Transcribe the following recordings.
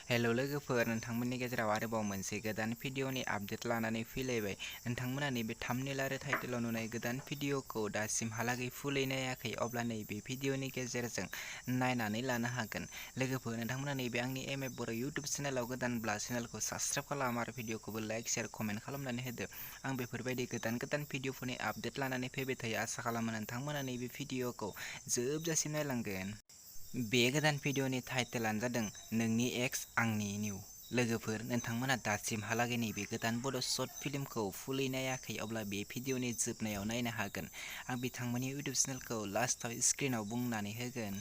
Hello लोगोफोर, नोंथांमोननि गेजेराव आरोबाव मोनसे गोदान भिडिअनि आपडेट लानानै फैलायबाय। नोंथांमोना नैबे थाम्बनेल आरो टाइटेलाव नुनाय गोदान भिडिअखौ दासिमहालागै फुलै नायाखै, अब्ला नैबे भिडिअनि गेजेरजों नायनानै लानो हागोन। लोगोफोर, नोंथांमोना नैबे आंनि बर' इउटुब चेनेलाव गोदानब्ला चेनेलखौ साबस्क्राइब खालाम आरो भिडिअखौबो लाइक, शेयार, कमेन्ट खालामनानै होदो। आं बेफोरबायदि गोदान भिडिअफोरनि आपडेट लानानै फैबाय थायो। आसा खालामो नोंथांमोना नैबे भिडिअखौ जोबजासिम नायलांगोन। बे गोदान भिडिअनि टाइटेलानो जादों नोंनि एक्स आंनि निउ। लोगोफोर, नोंथांमोना दासिमहालागै नैबे गोदान बड' शर्ट फिल्मखौ फुलै नायाखै, अब्ला बे भिडिअनि जोबनायाव नायनो हागोन। आं बिथांमोननि इउटुब चेनेलखौ लास्टआव स्क्रिनाव बुंनानै होगोन।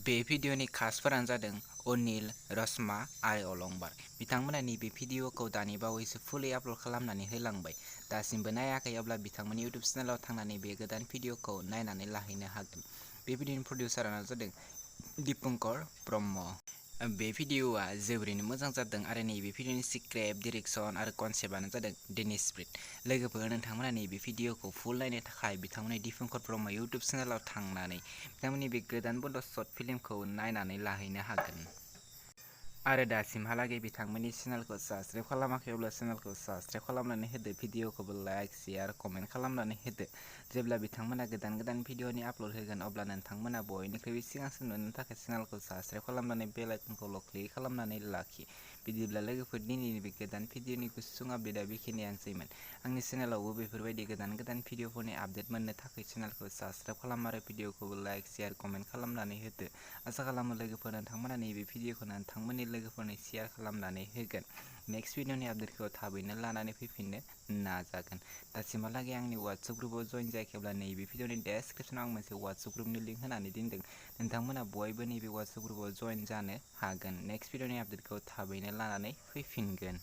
बे भिडिअनि कास्टफोरानो जादों अनिल, रश्मा आरो अलंबार। बिथांमोना नैबे भिडिअखौ दानि बावैसो फुलै आपल'ड खालामनानै होलांबाय। दासिमबो नायाखै, अब्ला बिथांमोननि इउटुब चेनेलाव थांनानै बे गोदान भिडिअखौ नायनानै लाहैनो हागोन। बे भिडिअनि प्रडिउसारानो जादों दिपंकर ब्रह्म। बे भिडिअआ जोबोरैनो मोजां जादों आरो नैबे भिडिअनि स्क्रिप्ट, डिरेक्सन आरो कनसेप्टआनो जादों डेनिस स्प्रिट। लोगोफोर, नोंथांमोना नैबे भिडिअखौ फुल नायनो थाखाय बिथांमोननि दिपंकर ब्रह्म इउटुब चेनेलाव थांनानै बिथांमोननि बे गोदान बड' शर्ट फिल्मखौ नायनानै लाहैनो हागोन। आरो दासिमहालागै बिथांमोननि चेनेलखौ साबस्क्राइब खालामाखैब्ला चेनेलखौ साबस्क्राइब खालामनानै होदो, भिडिअखौबो लाइक, शेयार, कमेन्ट खालामनानै होदो। जेब्ला बिथांमोना गोदान भिडिअनि आपल'ड होगोन, अब्ला नोंथांमोना बयनिख्रुइबो सिगांसिन नुनो थाखाय चेनेलखौ साबस्क्राइब खालामनानै बेल आइकनखौल' क्लिक खालामनानै लाखि। बिदिब्ला लोगोफोर, दिनैनि बे गोदान भिडिअनि गुसुं आपडेटआ बेखिनियानोसैमोन। आंनि चेनेलावबो बेफोरबायदि गोदान भिडिअफोरनि आपडेट मोननो थाखाय चेनेलखौ साबस्क्राइब खालाम आरो भिडिअखौबो लाइक, शेयार, कमेन्ट खालामनानै होदो। आसा खालामो लोगोफोर नोंथांमोना नैबे भिडिअखौ नोंथांमोननि लोगोफोरनो शेयार खालामनानै होगोन। नेक्स्ट भिडिअनि आपडेटखौ थाबैनो लानानै फैफिननो नाजागोन। दासिमहालागै आंनि वाट्सएप ग्रुपआव जइन जायाखैब्ला नैबे भिडिअनि डेस्क्रिप्सनाव आं मोनसे वाट्सएप ग्रुपनि लिंक होनानै दोनदों। नोंथांमोना बयबो नैबे वाट्सएप ग्रुपआव जइन जानो हागोन। नेक्स्ट भिडिअनि आपडेटखौ थाबैनो लानानै फैफिनगोन।